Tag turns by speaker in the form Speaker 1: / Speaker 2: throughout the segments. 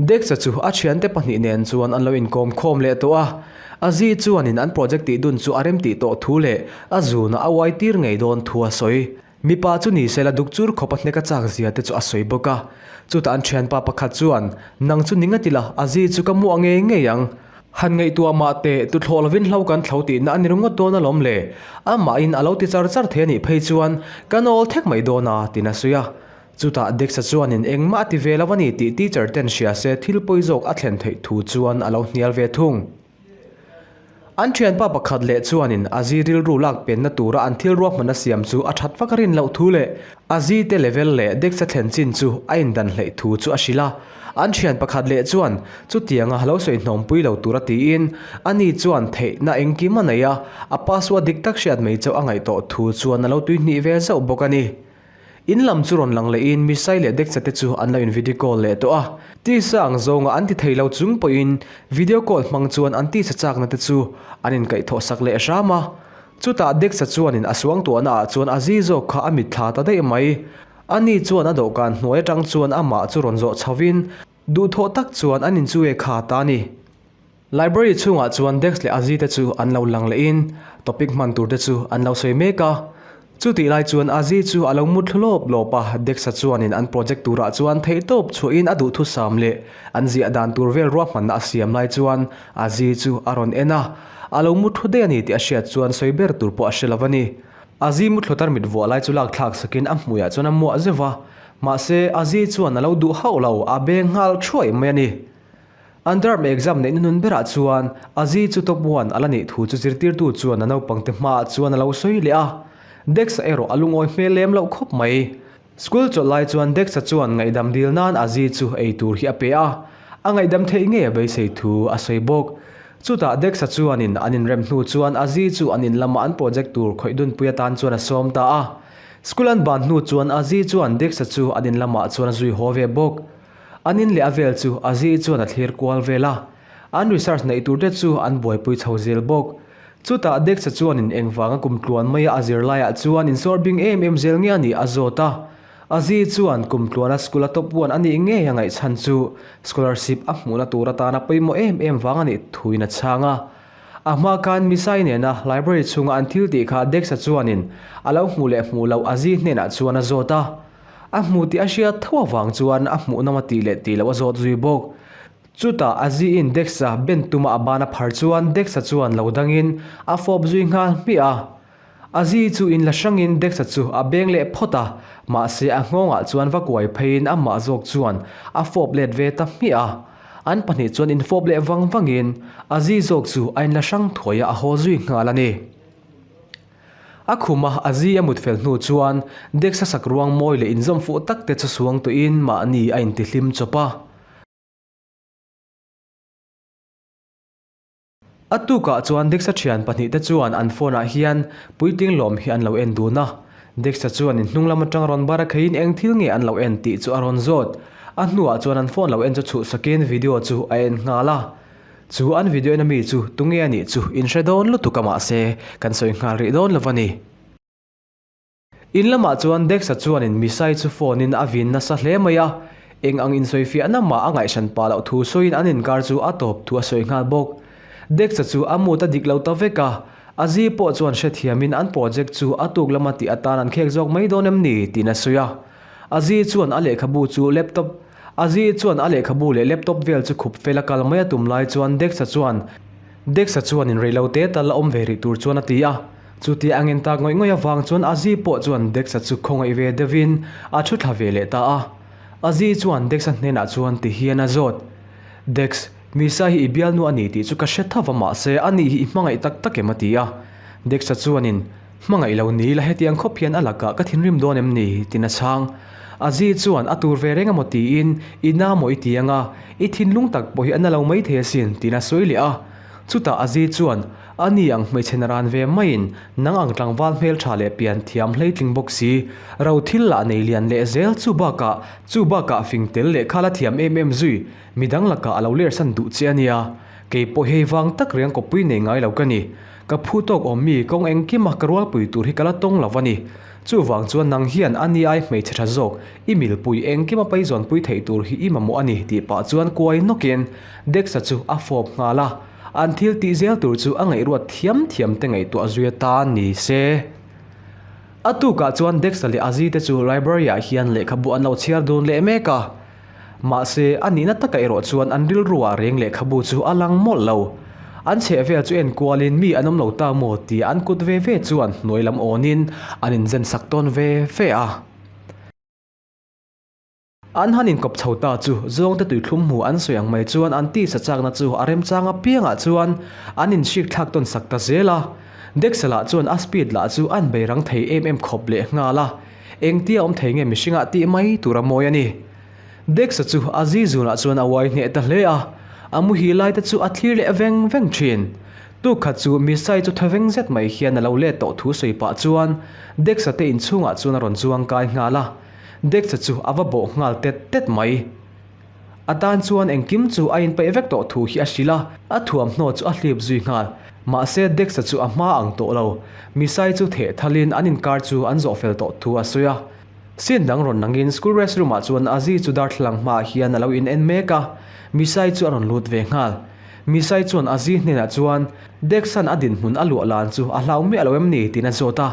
Speaker 1: Dexa chu a thiante pahnih nen chuan an lo inkawm khawm leh tawh a. Azi chuanin an project tih dun chu a remtih tawh thu leh a zuna a uai tir ngei dawn thu a sawi. Mipa chu ni sela duk chur khawp a hnek a chak zia te chu a sawi bawk a. Chutah an thianpa pakhat chuan, Nang chu ni ngat ila, Azi chu ka muah ngei ngei ang. Han ngaihtuah mah teh, tuthlawh lovin hlo kan thlo tihna a ni ringawt dawn alawm le. Amahin a lo ti char char thei a nih phei chuan kan awl thek mai dawn a, tiin a sawi a. Chutah Dexa chuanin engmah a ti ve lo a ni tih teacher ten hria se thil pawi zawk a thlen theih thu chuan a lo hnial ve thung. An thianpa pakhat leh chuanin a zi rilru lak penna tura an thil ruahmanna siam chu a that vak a rin loh thu leh a zi te level leh Dexa thlen chin chu a indan hleih thu chu a hrilh a. An thian pakhat leh chuan chutianga lo sawi hnawmpui lo tura tiin ani chuan theihna engkim a nei a, a password dik tak hriat mai chauh a ngaih tawh thu chuan a lo tuihnih ve zauh bawk a ni. In lam chu rawn lang lehin Misai leh Dexa te chu an lo in video call leh tawh a. Tisa ang zawnga an ti thei lo chung pawhin video call hmang chuan an tisa chakna te chu an inkaihthawh sak leh hram a. Chutah Dexa chuanin a suangtuahna ah chuan a zi zawk kha a mitthla ta daih mai. Ani chuan a dawhkan hnuai atang chuan amah chu rawn zawh chhovin duhthawh tak chuan an inchue kha ta a ni. Library chhungah chuan Dex leh Azi te chu an lo lang lehin topic hman tur te chu an lo sawi mek a. Chutih lai chuan Azi chu a lo mut thlu lawp lawp a, Dex-a chuanin an project turah chuan theihtawp chhuahin a duhthusam leh an ziah dan tur vel ruahmanna a siam lai chuan Azi chu a rawn en a, a lo mut thlu daih a ni tih a hriat chuan sawi ber tur pawh a hre lo a ni. Azi mu thlu tarmit vuah lai chu lak thlak sakin a hmuiah chuan a muah zeuh a, mahse Azi chuan a lo duh hauh lo, a beng nghal thuai mai a ni. An term exam neih nunun berah chuan Azi chu top one a la nih thu chu zirtirtu chuan a naupangte hmaah chuan a lo sawi leh a. Dex-a erawh a lungawi hmel lem loh khawp mai. School chawlh lai chuan Dex-a chuan ngaihdam dil nan Azi chu ei tur hi a pe a, a ngaihdam theih ngei a beisei thu a sawi bawk. Chutah Dex-a chuanin an inrem hnu chuan Azi chu an in lama an project tur khawih dunpui atan chuan a sawm ta a. School an ban hnu chuan Azi chuan Dex-a chu an in lamah chuan a zui haw ve bawk. An in leh a vel chu Azi chuan a thlir kual vel a, an research neih tur te chu an buaipui chho zel bawk. Chutah Dexa chuanin engvanga kum tluan maia a zirlaiah chuan insawr bing em em zel nge a nih a zawt a. Azi chuan kum tluana school a top one a nih ngei a ngaihchhan chu scholarship a hmuhna tur atana pawimawh em em vang a nih thuin a chhang a. A hma khan Misai nena library chhunga an thil tih kha Dexa chuanin a lo hmuh leh hmuh loh Azi hnenah chuan a zawt a. A hmu tih a hriat tho avang chuan a hmuh nawm a tih leh tih loh a zawt zui bawk. Chutah a ziin Dexa ben tuma a ban a phar chuan Dexa chuan lo dangin a fawp zui nghal hmiah a. A zi chu in la hrangin Dexa chu a beng leh phawt a, mahse a nghawngah chuan va kuai pheiin amah zawk chuan a fawp let ve ta hmiah a. An pahnih chuan infawp leh vang vangin a zi zawk chu a in la hrang thuai a, a haw zui nghal a ni. A khuma a zi a mut fel hnu chuan Dexa sak ruang mawi leh inzawm fuh tak te chu suang tuiin mahni a intihlim chawp a. A tukah chuan Dexa thian pahnihte chuan an phone ah hian puitling lawm hi an lo en dun a. Dexa chuan in hnung lam atang rawn bar a kheiin eng thil nge an lo en tih chu a rawn zawt. A hnuah chuan an phone lo en chu chhuhsakin video chu a en nghal a. Chu an video en ami chu tunge a nih chu in hre dawn lutuk a mahse kan sawi nghal rih dawn lo a ni. In lamah chuan Dexa chuanin Misai chu phone in a vin nasa hle mai a, eng ang insawifiahna mah a ngaihsan pah loh thu sawiin an inkar chu a tawp thu a sawi nghal bawk. Dexa chu a mood a dik lo ta vek a, a zi pawh chuan hrethiamin an project chu a tuk lama tih atan an khek zawk mai dawn em ni tiin a sawi a. A zi chuan a lehkhabu chu laptop Azi chuan a lehkhabu leh laptop vel chu khup fel a kal mai a tum lai chuan Dexa chuan Dexa chuan in reilo te tal a awm ve rih tur chuan a ti a. Chutia a ngen tak ngawih ngawih avang chuan Azi pawh chuan Dexa chu khawngaih ve deuhin a thu thla ve leh ta a. Azi chuan Dexa hnenah chuan ti hian a zawt, Dex, Misa hi i bialnu a ni tih chu ka hre tho va mahse ani hi i hmangaih tak tak em a ti a. Dexa chuanin Hmangaih lo ni la hetiang khawp hian a lakah ka thinrim dawn em ni? tiin a chhang. A zi chuan a tur ve reng emaw tiin i na maw i ti anga, i thinlung tak pawh hi a na lo maithei asin tiin a sawi leh a. Chutah a zi chuan, A ni ang hmeichhe na ran ve maiin nang ang tlangval hmeltha leh pian thiam hleitling bawk si, ro thil lah nei lian leh zel chu bakah chu bakah fing tel leh kha la thiam em em zui, midang lakah a lo lersan duh che a nia. Kei pawh hei vang tak reng kawppui nei ngai lo ka ni. Ka phu tawk awm mi kawng engkima ka rualpui tur hi ka la tawng lo a ni. Chuvang chuan nang hian a ni ai hmeichhe tha zawk, i milpui engkima paizawnpui theih tur hi i mamawh a ni tih pah chuan kuai nawkin Dexa chu a fawp nghal a. An thil tih zel tur chu a ngaihruat thiam thiam te ngaihtuah zui atan ni se. A tukah chuan Dexa leh Azi te chu library ah hian lehkhabu an lo chhiar dun leh mek a. Mahse, a nihna takah erawh chuan an rilruah reng lehkhabu chu a lang mawlh lo. An chhehvel chu en kualin mi an awm lo ta maw tia an kut ve ve chuan hnuai lam awnin an inzen sak tawn ve ve a. An han inkawp chho ta chu zawngte tuithlum hmu an sawi ang mai chuan an tisa chakna chu a remchang apiangah chuan an inhrik thlak tawn sak ta zel a. Dexter lah chuan a speed lah chu an bei rang thei em em khawp leh nghal a, engtia awm thei nge mihringah tih mai tur a mawi a ni. Dexter chu a zi zunah chuan a uai hneh ta hle a, a muhil lai te chu a thlir leh veng veng thin. Tuk khat chu Misai chu thawveng zet mai hian a lo let tawh thu sawi pah chuan Dexter te inchhungah chuan a rawn chuang kai nghal a. Dexa chu a va bawh nghal tet tet mai. A tan chuan engkim chu a inpeih vek tawh thu hi a hrilh a, a thuamhnaw chu a hlip zui nghal. Mahse Dexa chu a hma ang tawh lo. Misai chu theh thalin an inkar chu an zawh fel tawh thu a sawi a. Scene dang rawn langin school restroom ah chuan Azi chu darthlalang hmaah hian a lo in en mek a, Misai chu a rawn lut ve nghal. Misai chuan Azi hnenah chuan Dexa'n a dinhmun a luah lan chu a hlau miah lo em ni tiin a zawt a.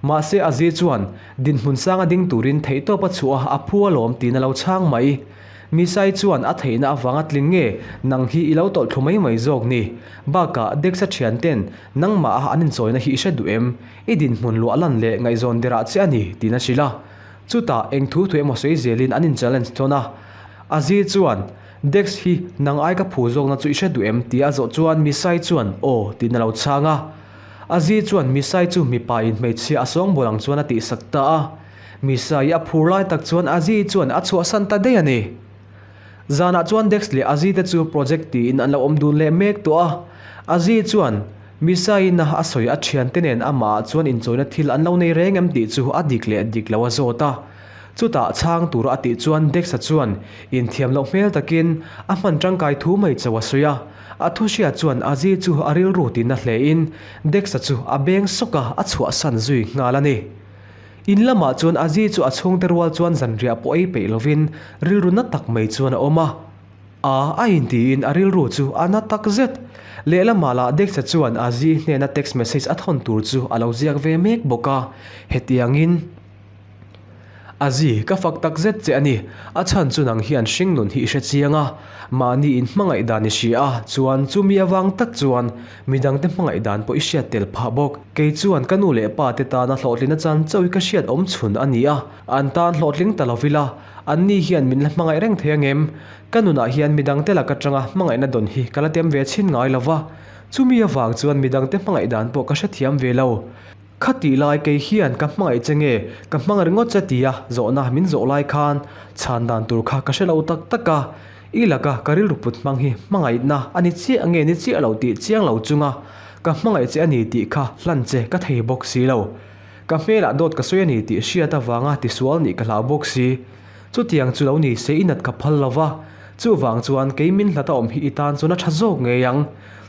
Speaker 1: Mahse Azi chuan Dinhmun sanga ding turin theihtawp a chhuah a, a phu alawm tiin a lo chhang mai. Misai chuan a theihna avanga tling nge nang hi i lo tawlh thlu mai mai zawk ni. Bakah Dexa thian ten nangmah a an inchawina hi i hre duh em? I dinhmun luah lan leh ngaihzawn derah che a ni tiin a hrilh a. Chutah eng thu thu emaw sawi zelin an in challenge tawn a. Azi chuan Dex hi nang ai ka phu zawkna chu i hre duh em? tia a zawh chuan Misai chuan aw tiin a lo chhang a. Azi chuan Misai chu mipa in hmeichhia a sawngbawl ang chuan a tihsak ta a. Misai a phur lai tak chuan Azi chuan a chhuahsan ta daih a ni. Zanah chuan Dex leh Azi te chu project tiin an lo awm dun leh mek tawh a. Azi chuan Misai in a sawi a thiante nen amah ah chuan inchawina thil an lo nei reng em tih chu a dik leh dik lo a zawt a. Chutah chhang tura a tih chuan Dex-a chuan inthiam loh hmel takin a hman tangkai thu mai chauh a sawi a. A thu hriat chuan Azi chu a rilru tihna hlein Dex-a chu a beng sawk a, a chhuahsan zui nghal a ni. In lamah chuan Azi chu a chhungte rual chuan zanriah pawh ei peih lovin rilru na tak mai chuan a awm a. A a intiin a rilru chu a na tak zet. Lehlamah lah Dexa chuan Azi hnena text message a thawn tur chu a lo ziak ve mek bawk a, hetiangin. Azi, ka fak tak zet che a ni. A chhan chu nang hian hringnun hi i hre chiang a, mahni in hmangaih dan i hria a, chuan chumi avang tak chuan midangte hmangaih dan pawh i hriat tel phah bawk. Kei chuan ka nu leh pa te tana hlawhtlina chan chauh hi ka hriat awm chhun a ni a, an tan hlawhtling ta lo ila, anni hian min la hmangaih reng thei angem? Ka nunah hian midangte lak atanga hmangaihna dawn hi ka la tem ve chhin ngai lo va, chumi avang chuan midangte hmangaih dan pawh ka hrethiam ve lo. Kha tih lai kei hian ka hmangaih che nge, ka hmang ringawt che tia zawhna min zawh lai khan chhan dan tur kha ka hre lo tak tak a, i laka ka rilru put hmang hi hmangaihna a ni chiah nge ni chiah lo tih chiang lo chunga ka hmangaih che a ni tih kha hlan che ka thei bawk si lo. Ka hmelah dawt ka sawi a ni tih hriat avanga tisual nih ka hlau bawk si. Chutiang chu lo ni se i nat ka phal lo va, chuvang chuan kei min hlat a awm hi i tan chuan a tha zawk ngei ang.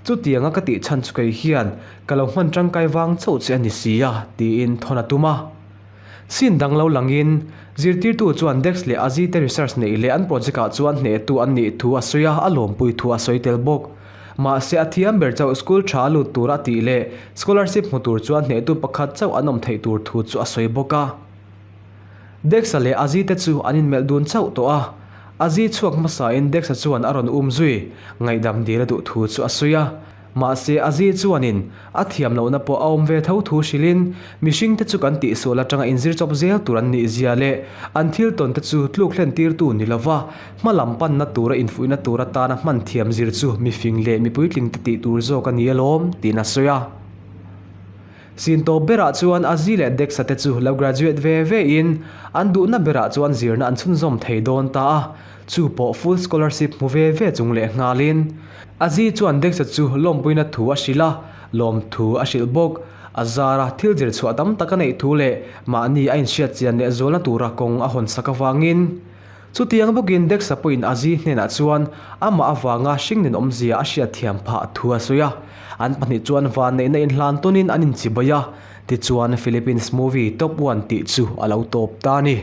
Speaker 1: Chutianga ka tih chhan chu kei hian ka lo hman tangkai vang chauh che a ni si a, tiin thawn a tum a. Scene dang lo langin, zirtirtu chuan Dex leh Azi te research neih leh an project ah chuan hnehtu an nih thu a sawi a, a lawmpui thu a sawi tel bawk. Mahse a thiam ber chauh school tha a lut tur a tih leh scholarship hmu tur chuan hnehtu pakhat chauh an awm theih tur thu chu a sawi bawk a. Dexa leh Azi te chu an inmelh dun chauh tawh a, Azi chhuak hmasain Dexa chuan a rawn um zui, ngaihdam dil a duh thu chu a sawi a. Mahse Azi chuanin a thiam lohna pawh a awm ve tho thu hrilhin, mihringte chu kan tihsual atanga inzir chawp zel tur an nih zia leh an thil tawn te chu tluk hlen tirtu ni lova hma lam panna tura infuihna tur atana hman thiam zir chu mifing leh mipuitling te tih tur zawk a ni alawm tiin a sawi a. Sin tawp berah chuan Azi leh Dexa te chu lo graduate ve ve in an duhna berah chuan zirna an chhunzawm thei dawn ta a, chu pawh full scholarship hmu ve ve chung leh nghalin. Azi chuan Dexa chu lawmpuina thu a hrilh a, lawmthu a hrilh bawk. A zara thil zir chhuah tam tak a neih thu leh mahni a inhriat chian leh zualna tura kawng a hawn sak avangin. Chutiang bawkin Dexa pawhin Azi hnenah chuan amah avanga hringnin awmzia a hriatthiam phah thu a sawi a. An pahnih chuan vanneihna inhlan tawnin an inchibai a, tichuan Philippines movie Top One tih chu a lo tawp ta a ni.